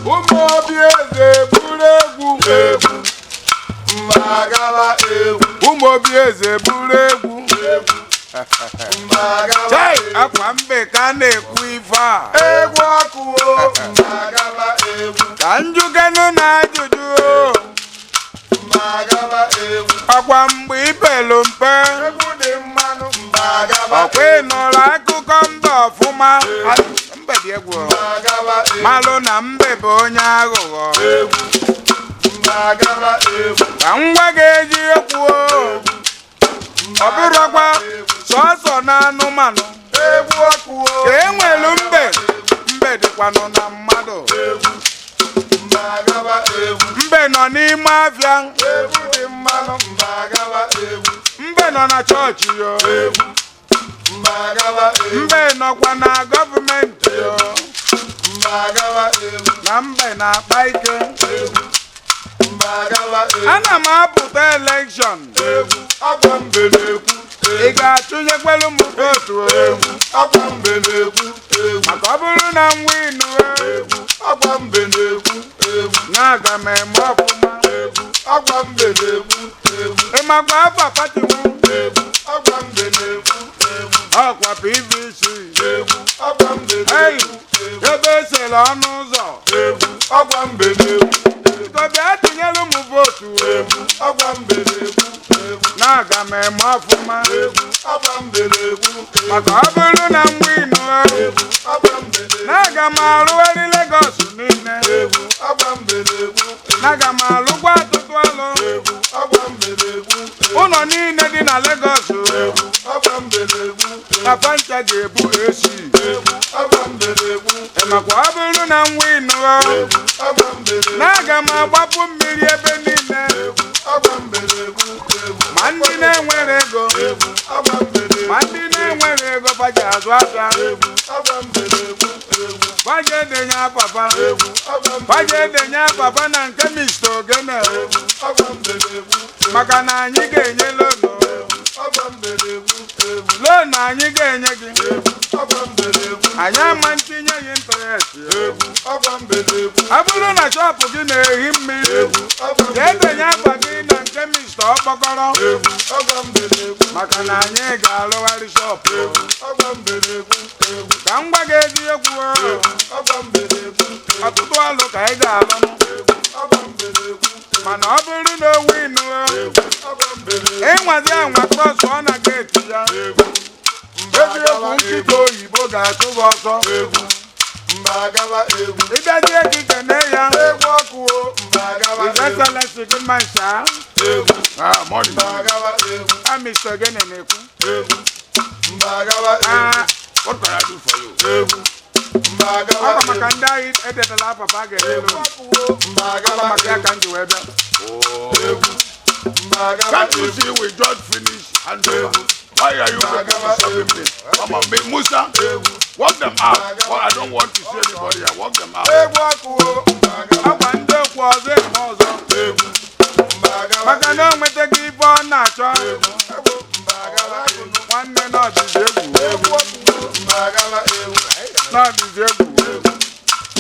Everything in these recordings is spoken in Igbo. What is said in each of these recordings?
Ụmụ obi eze buru egwu. Egwu mbagala egwu. Ụmụ obi eze buru egwu. Egwu mbagala. Chai, akwa mbe ka a na-ekwu ife a. Egwu ọkụ o, mbagala egwu. Ka njugenu na ajụjụ o. Mbagala egwu. Ọkwa mgbe ibelu mpe. Egwu dị mmanụ, mbagala. Ọkwa ị nụrụ akụkọ mbe ọfụma. Mbe dị egwu o. Mbagala egwu. Malụ na mbe bụ onye aghụghọ. Egwu mbagala egwu. Ka ngwa ga-eji ekwu o. Ọ bụrụkwa sọsọ na anụmanụ Egwu ọkụ o. ka e nwelu mbe. Mbe dịkwanụ na mmadụ. Egwu mbagala egwu. Mbe nọ n'ime afịa. Egwu dị mmanụ, mbagala egwu. Mbe nọ na chọọchị yo. Egwu mbagala egwu. Mbe nọkwa na gọọmenti yo. Mbagala egwu. Na mbe na-akpa ike. Egwu mbagala egwu. Ana m apụta elekshọn. Egwu akwa mbe na-ekwu. Ị ga-atụnyekwelu m vootu o? Egwu akwa mbe na-ekwu. Egwu. Maka ọ bụrụ na m winu Egwu akwa mbe na-ekwu. Egwu. na aga m eme ọfụma. Egwu akwa mbe na-ekwu. Egwu. Ị makwa afa pati m? Egwu akwa mbe na-ekwu. Egwu. Ọkwa PVC. Egwu akwa mbe Ei, na-ekwu. Egwu. ebe esere ọnụ ụzọ. Egwu akwa mbe na-ekwu. Biko bịa tụnyelu m vootu o. Egwu akwa mbe na-ekwu. Egwu. Na aga m eme ọfụma. Egwu akwa mbe na-ekwu. Maka ọ bụrụ na m winu Egwu akwa mbe na-ekwu. na aga m arụgharị Legọs niile. Egwu akwa mbe na-ekwu. Na aga m alụkwa ọtụtụ ọlụ. Egwu akwa mbe na-ekwu. Ụlọ niile dị na Legọs. Egwu akwa mbe na-ekwu. Na pancha ga-ebu esi. Egwu akwa mbe na-ekwu. Makwa ọ bụrụ na m winu Egwu akwa mbe na-ekwu. na aga m agbapụ mmiri ebe niile. Egwu akwa mbe na-ekwu. Egwu. Ma ndị na-enwere ego. Egwu akwa mbe na-ekwu. Ma ndị na-enwere ego baji azụ afịa. Egwu akwa mbe na-ekwu. Egwu. Baji edenye apapa. Egwu akwa mbe. Baji edenye apapa na nke Mr. Ogene. Egwu akwa mbe na-ekwu. Maka na anyị ga-enye lonu. Egwu akwa mbe na-ekwu. Egwu. Lonu anyị ga-enye gị. Egwu akwa mbe na-ekwu. Anyị ama ntinye gị interest. Egwu akwa mbe na-ekwu. Ọ bụrụ na shọpụ gị na-ehi mmiri, Egwu akwa mbe. jee denye afa gị na nke Mr. Ọkpọkọrọ. Egwu akwa mbe na-ekwu. Maka na anyị ga-alụgharị shọpụ. Egwu akwa mbe na-ekwu. Egwu. Ka m gwa gị eziokwu o, Egwu akwa mbe na-ekwu. ọtụtụ ọlụ ka anyị ga-alụ. Egwu akwa mbe na-ekwu. Mana ọ bụrụ na o winu Egwu akwa mbe na-ekwu. ịnwazi anwa krọs ọ na geeti ya. Egwu Eziokwu, nkịta oyibo ga-atụ gị ọsọ. Egwu mbagala egwu. Ịbịazie gị kene ya. Egwu ọkụ o, mbagala His egwu. Excellency, good man, sir. Egwu Ah, morning. mbagala egwu. Ah, Mr. Ogene na-ekwu. Egwu mbagala egwu. Ah, What can I do for you? Egwu mbagala ọkwa maka egwu. ndị agha edetala papa ga-enye Egwu loan. ọkụ o, mbagala Ọkwa maka ya egwu. ka m ji wee bịa. Egwu mbagala Can't you egwu. see we just finished handover? Why are you people disturbing me? Come on, me, Musa, walk them out. Well, I don't want to see anybody here. Walk them out. Egwu ọkụ o, mbagala Ọkwa ndị okwu ọzọ eme ọzọ. egwu. Mbagala Maka na o nwetaghị ife ọ na-achọ. egwu. Egwu mbagala egwu. Nwanne n'ọdịzi egwu. Egwu ọkụ o, mbagala egwu. N'ọdịzi egwu.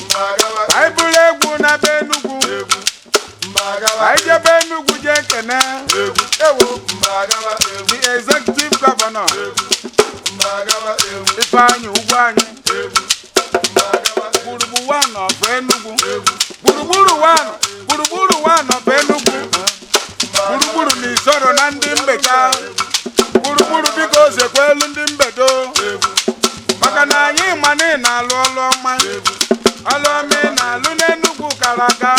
Mbagala Ka anyị buru egwu na be Enugwu. egwu. Mbagala Ka anyị jebe Enugwu jee kene. egwu. Ewo mbagala egwu. The executive governor Mbagala egwu. Ifeanyị Ugwuanyị. Egwu mbagala Gburugburu one of Enugu. egwu. Gburugburu one, gburugburu one of Enugu. Gburugburu na isoro na ndị mbecha. Gburugburu biko zekwelu ndị mbedo. Egwu Maka na anyị ma na ị na-alụ ọlụ ọma. Ọlụ ọma ị na-alụ n'Enugwu kara aka.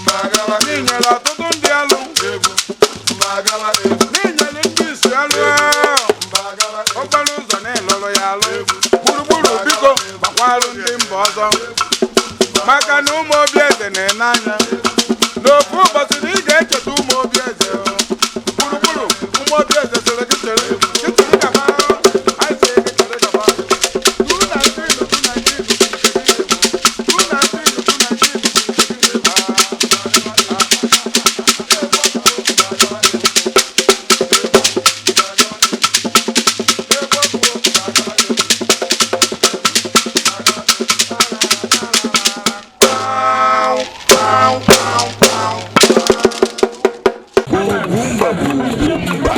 mbagala N'inyere ọtụtụ ndị ọlụ. egwu. Mbagala egwu. N'inyere ndị isi ọlụ. Mbagala egwu. Okporo ụzọ na ịlụrụ ya alụ. Gburugburu biko gbakwarụ ndị mba ọzọ. Maka na ụmụ obi eze na-ene anya. N'ofu ụbọchị na ị ga-echeta ụmụ obi eze. Gburugburu ụmụ obi eze sịrị gị chere, gị chere gaba. Anyị sịrị gị chere gaba. 219, 219, 219, 219. Ugwumba bụ ugwu.